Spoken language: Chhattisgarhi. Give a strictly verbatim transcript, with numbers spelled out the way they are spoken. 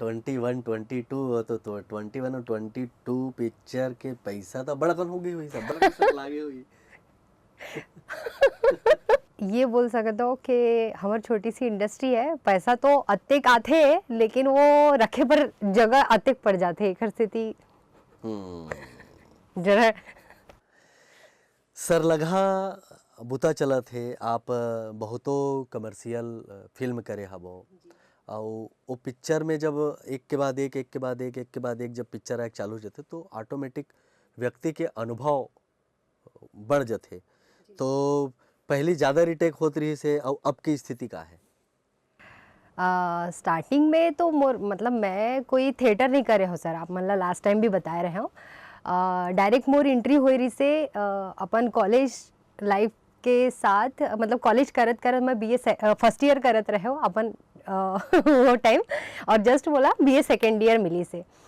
ट्वेंटी वन, ट्वेंटी टू हो तो, तो ट्वेंटी वन और ट्वेंटी टू पिक्चर के पैसा तो बड़कन हो गई हुई, सब बड़कन सब लागे हुई। ये बोल सकत हो कि हमर छोटी सी इंडस्ट्री है, पैसा तो अतेक आथे, लेकिन वो रखे बर जगह अतेक पड़ जाथे, एकर सेती जरा सरलगहा बुता चलत हे, आप बहुतो कमर्शियल फिल्म करे हवो, अउ ओ पिक्चर में जब एक के बाद एक, एक के बाद एक, एक के बाद एक जब पिक्चर आए चालू हो जाथे, तो ऑटोमेटिक व्यक्ति के अनुभव बढ़ जाथे। तो पहली ज़्यादा रिटेक होत रहिस हे, अउ अब की स्थिति का है? स्टार्टिंग में तो मोर मतलब मैं कोई थिएटर नहीं करे हो सर, आप मन ला लास्ट टाइम भी बताए रहे हो। डायरेक्ट मोर एंट्री होई रही से अ, अपन कॉलेज लाइफ के साथ, मतलब कॉलेज करत करत मैं बीए फर्स्ट ईयर करत रहे हो अपन अ, वो टाइम, और जस्ट बोला बीए सेकेंड ईयर मिली से।